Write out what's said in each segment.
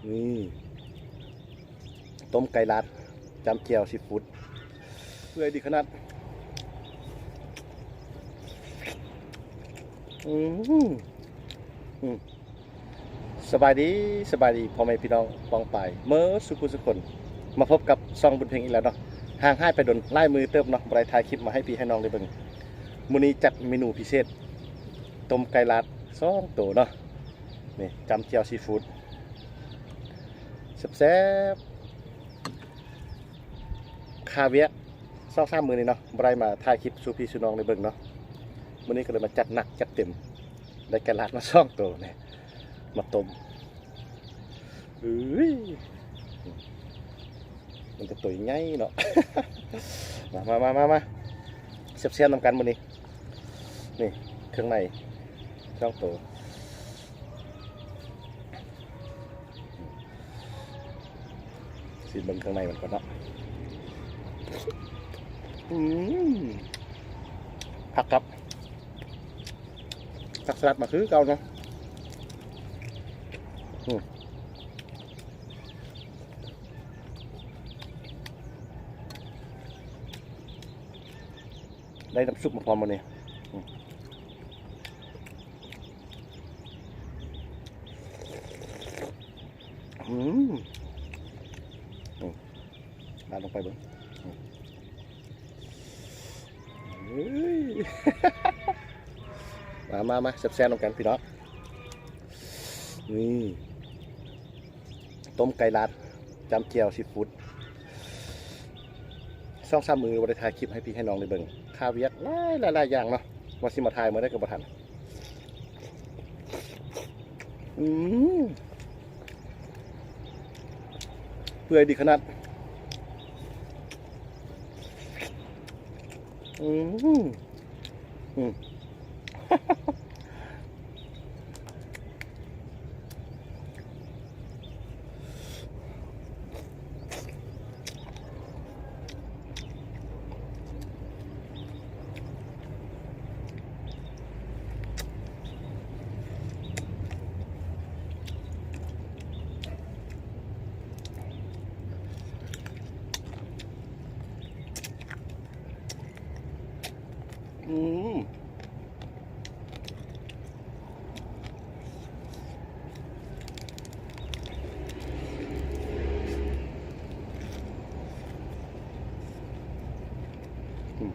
ນີ້ ຕົ້ມໄກ່ລາດ ຈ້ຳແຈ່ວຊີຟູດ ເປື່ອຍດີຂະໜາດ. ອືມ ອືມ ສະບາຍດີ ສະບາຍດີ ພໍ່ແມ່ພີ່ນ້ອງປ້ອງປາຍເໝິດສູ່ຜູ້ສູ່ຄົນ ມາພົບກັບຊ່ອງບຸນເພັງອີກແລ້ວເນາະ. ຫ່າງຫາຍໄປດົນ ຫຼາຍມື້ເຕີບເນາະ ບໍ່ໄດ້ຖ່າຍຄລິບມາໃຫ້ພີ່ໃຫ້ນ້ອງໄດ້ເບິ່ງ. ມື້ນີ້ຈັດເມນູພິເສດ ຕົ້ມໄກ່ລາດສອງໂຕເນາະ. ນີ້ ຈ້ຳແຈ່ວຊີຟູດ ແຊບໆ. ຄາວຽກສອງສາມມື້ນີ້ເນາະ ບໍ່ໄດ້ມາຖ່າຍຄລິບສູ່ພີ່ສູ່ນ້ອງໄດ້ເບິ່ງເນາະ. ມື້ນີ້ກໍເລີຍມາຈັດໜັກຈັດເຕັມ ໄດ້ໄກ່ລາດມາສອງໂຕນີ້ ມາຕົ້ມ. ເອີຍ ມັນກໍໂຕໃຫຍ່ເນາະ. ມາ ມາ ມາ ມາ ມາ ແຊບໆນຳກັນມື້ນີ້. ນີ້ ເຄື່ອງໃນສອງໂຕ. ຊິມເບິ່ງເຄື່ອງໃນມັນກ່ອນເນາະ. ອືມ ຜັກກັບ ຜັກສະຫຼັດມາຄືເກົ່າເນາະ. ອືມ ໄດ້ນ້ຳຊຸບມາພ້ອມມື້ນີ້. ອືມ ອືມ ອືມ ລາດລົງໄປເບິ່ງ. ອືມ ເອີຍ ມາ ມາ ມາ ແຊບໆນຳກັນພີ່ນ້ອງ. ນີ້ ຕົ້ມໄກ່ລາດ ຈ້ຳແຈ່ວຊີຟູດ ສອງສາມມື້ບໍ່ໄດ້ຖ່າຍຄລິບໃຫ້ພີ່ໃຫ້ນ້ອງໄດ້ເບິ່ງ ຄາວຽກຫຼາຍໆຢ່າງເນາະ ວ່າຊິມາຖ່າຍມື້ໃດກໍບໍ່ທັນ. ອືມ ເປື່ອຍດີຂະໜາດ. ອືມ ອືມ ອືມ ອືມ.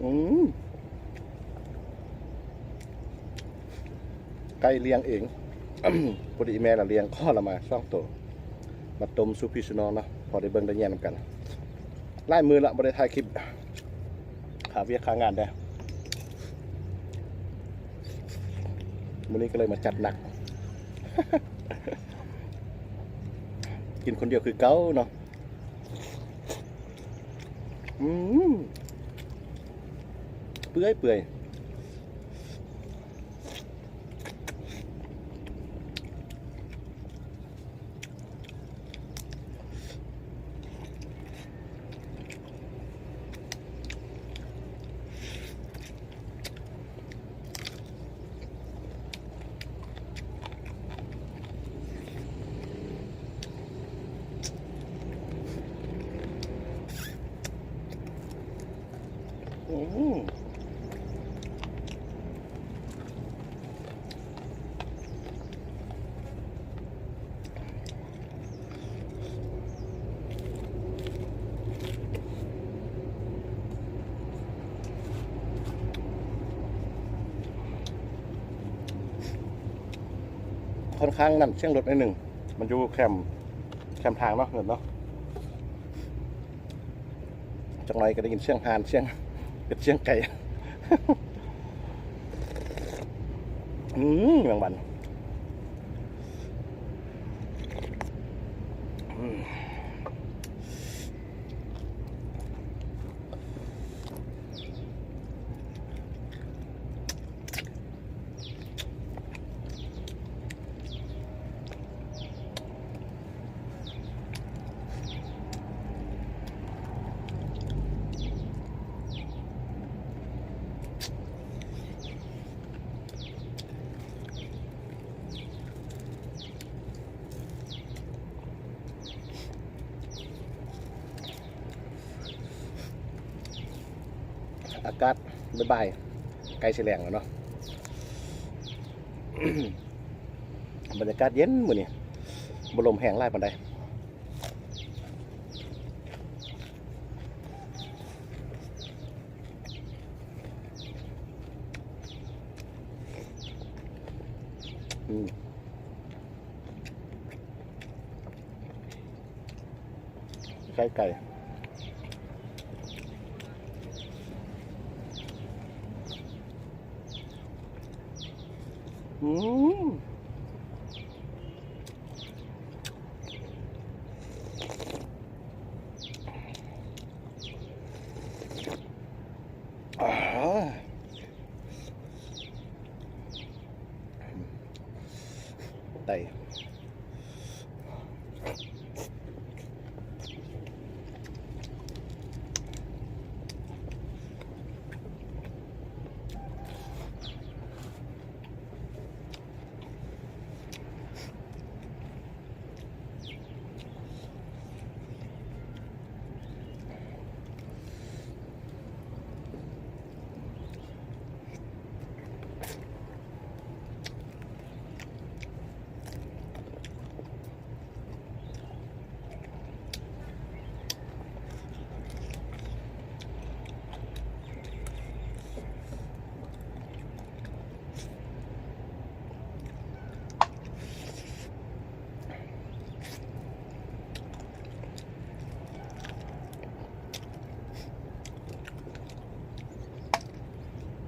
ອືມ ໄກ່ລ້ຽງເອງ ພໍດີແມ່ລະລ້ຽງ ຂໍລະມາສອງໂຕ ມາຕົ້ມສູ່ພີ່ສູ່ນ້ອງເນາະ ພໍໄດ້ເບິ່ງໄດ້ແຍງນຳກັນ. ຫຼາຍມື້ລະບໍ່ໄດ້ຖ່າຍຄລິບ ຄາວຽກຄາງານແດ່ ມື້ນີ້ກໍເລີຍມາຈັດໜັກ ກິນຄົນດຽວຄືເກົ່າເນາະ. ອືມ ເປື່ອຍໆ. ອືມ ຄ່ອນຂ້າງນັ້ນ ສຽງລົດໜ້ອຍໜຶ່ງ ມັນຢູ່ແຄມ ແຄມທາງເນາະ ເນາະ. ຈັກໜ້ອຍກໍໄດ້ຍິນສຽງຫ່ານ ສຽງເປັດ ສຽງໄກ່. ອືມ ແມງວັນ ອືມ. ອາກາດບ່າຍໆ ໃກ້ຊິແລງແລ້ວເນາະ ບັນຍາກາດເຢັນມື້ນີ້ ບໍ່ລົມແຮງຫຼາຍປານໃດ. ອືມ ໄຂ່ໄກ່ ອືມ. ໄດ້.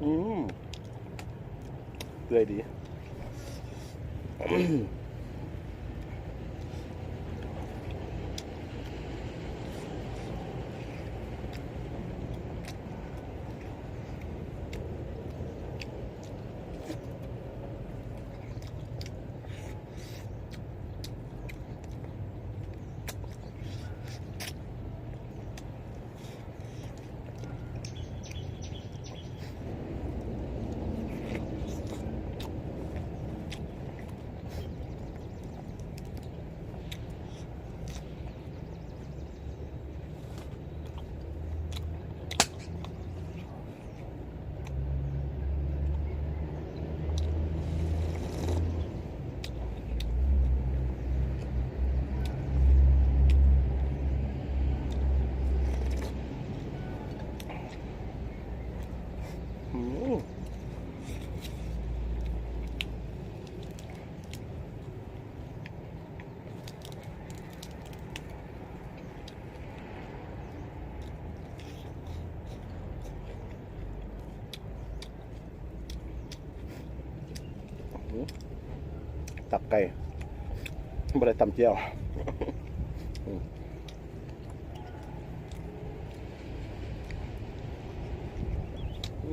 ອືມ ເປື່ອຍດີ. ຕັບໄກ່ ບໍ່ໄດ້ຕຳແຈ່ວ. ອືມ. ອ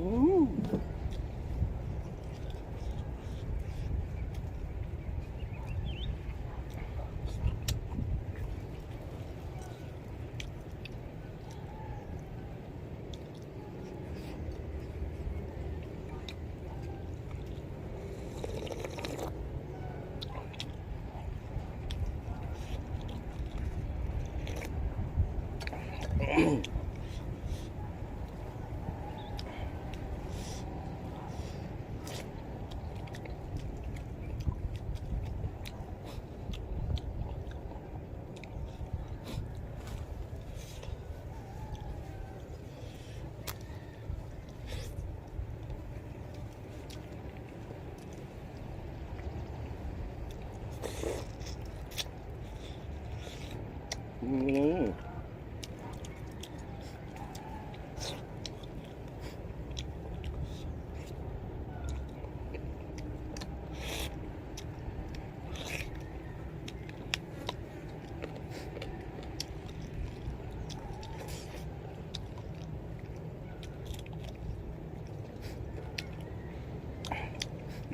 ືມ.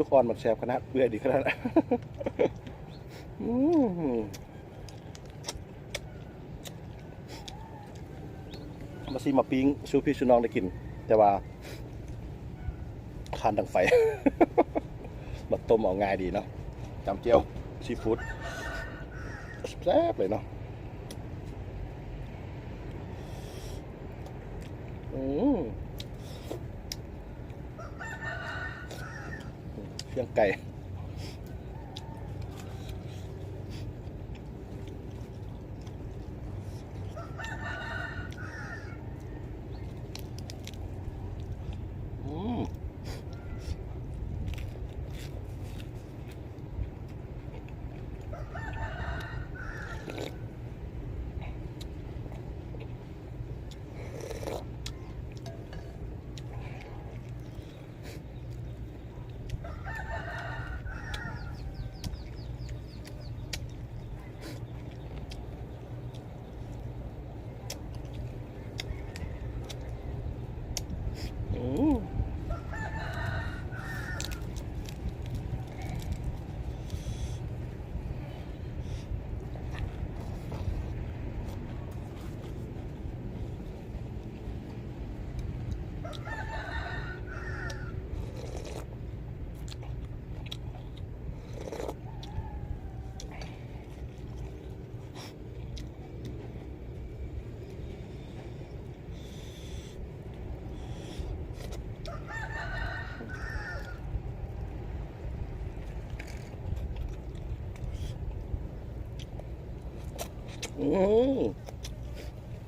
ລູກອ່ອນມັນແຊບຂະໜາດ ເປື່ອຍດີຂະໜາດ. ອືມ. ມາຊິມາປີ້ງສູ່ພີ່ສູ່ນ້ອງໄດ້ກິນ ແຕ່ວ່າຄານດັງໄຟ ມາຕົ້ມເອົາງ່າຍດີເນາະ ຈຳແຈ່ວຊີຟູດ ແຊບເລີຍເນາະ. ອືມ. ຍັງໄກ. ອືມ. ອືມ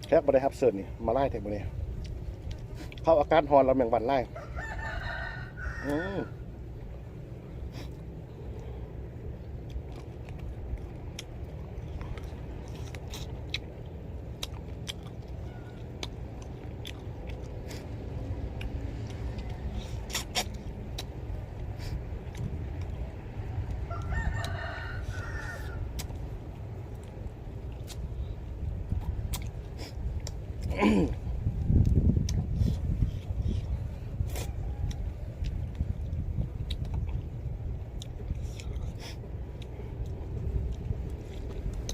ແຂກບໍ່ໄດ້ຮັບເຊີນນີ້ ມາຫຼາຍແທ້ມື້ນີ້. ເຂົາອາກາດຮ້ອນແລ້ວແມງວັນຫຼາຍ. ອືມ.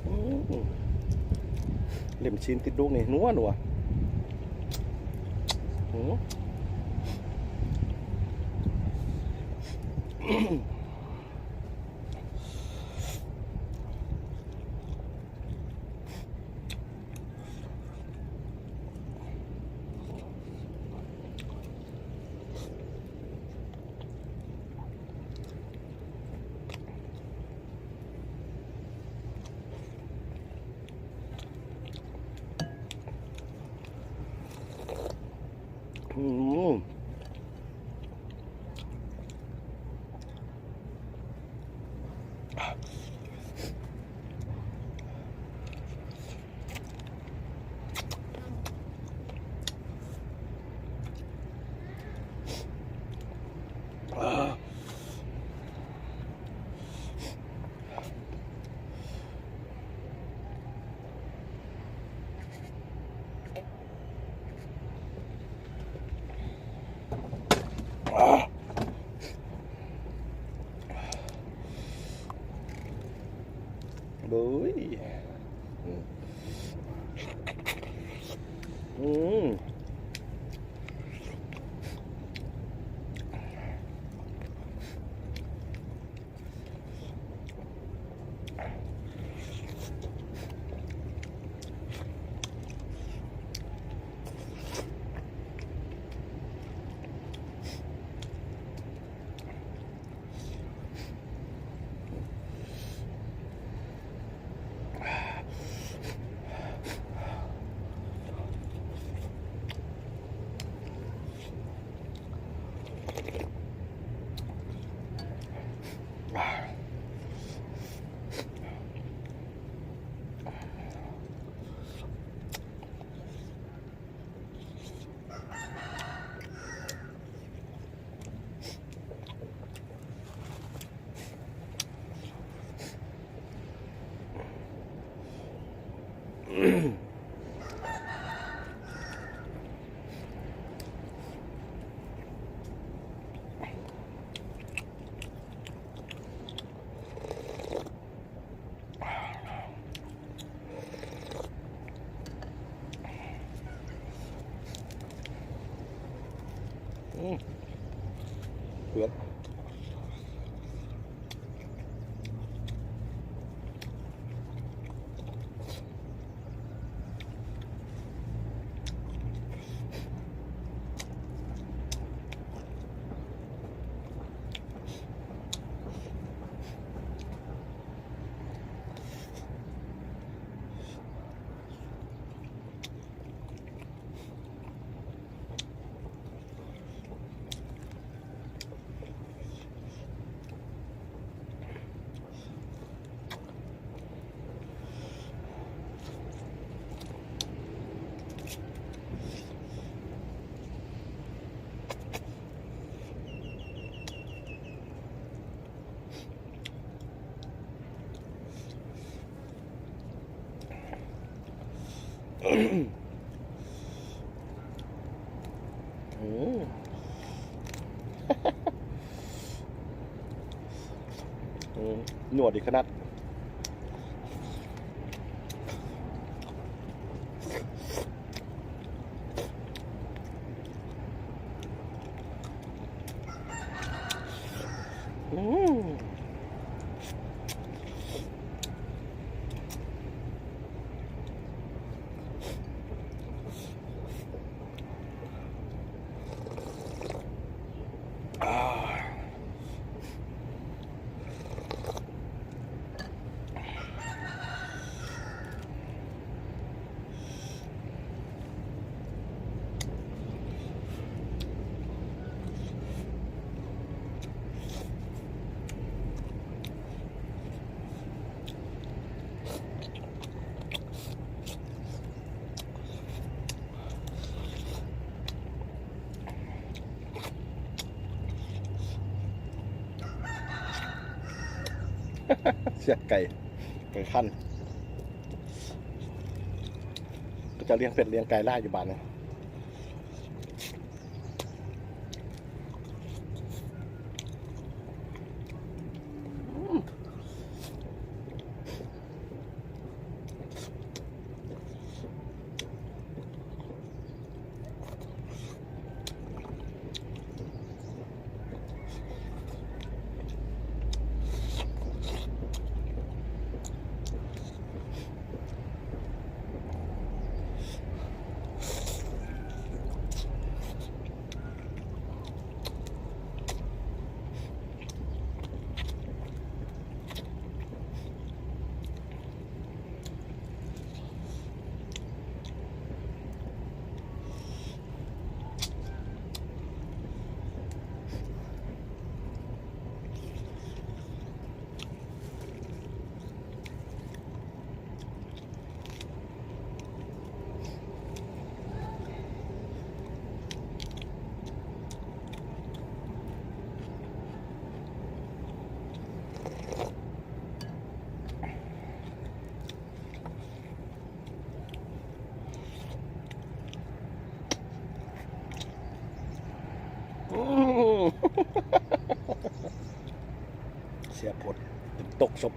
ອືມ ເລັ້ມຊີ້ນຕິດລູກນີ້ນົວໆ ອືມ. ອືມ. ໂອ້ຍ ອືມ. ອືມ ເດືອດ. ອືມ ອືມ ນົວດີຂະໜາດ. ອືມ ສຽງໄກ່ ໄກ່ຂັນ ເຂົາເຈົ້າລ້ຽງເປັດລ້ຽງໄກ່ຫຼາຍຢູ່ບ້ານນີ້. ອືມ ແຊບໂພດ ຈົນຕົກສົບ.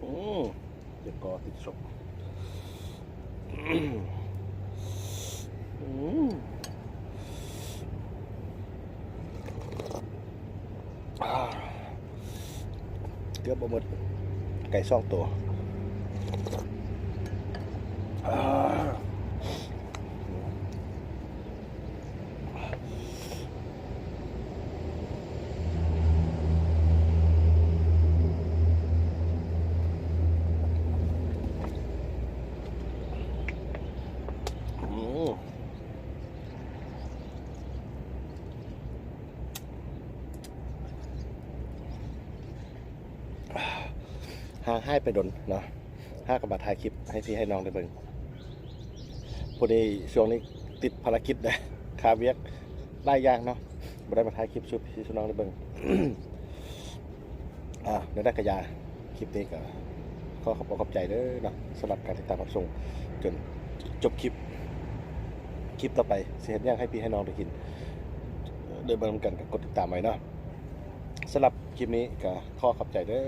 ອືມ ເຈັບຄໍຕິດສົບ. ອືມ ອາ ເກືອບບໍ່ໝົດ ໄກ່ສອງໂຕ. ອາ. ຫ່າງຫາຍໄປດົນເນາະ ຫາກໍມາຖ່າຍຄລິບໃຫ້ພີ່ໃຫ້ນ້ອງໄດ້ເບິ່ງ. ພໍດີຊ່ວງນີ້ຕິດພາລະກິດ ຄາວຽກຫຼາຍຢ່າງເນາະ ບໍ່ໄດ້ມາຖ່າຍຄລິບສູ່ພີ່ສູ່ນ້ອງໄດ້ເບິ່ງ. ອ່າ ແນວໃດກໍຢ່າ ຄລິບນີ້ກໍຂໍຂອບອົກຂອບໃຈເດີເນາະ ສຳລັບການຕິດຕາມຮັບຊົມຈົນຈົບຄລິບ. ຄລິບຕໍ່ໄປຊິເຮັດຫຍັງໃຫ້ພີ່ໃຫ້ນ້ອງໄດ້ກິນ ໄດ້ເບິ່ງນຳກັນ ກໍກົດຕິດຕາມໄວ້ເນາະ. ສຳລັບຄລິບນີ້ກໍຂໍຂອບໃຈເດີ.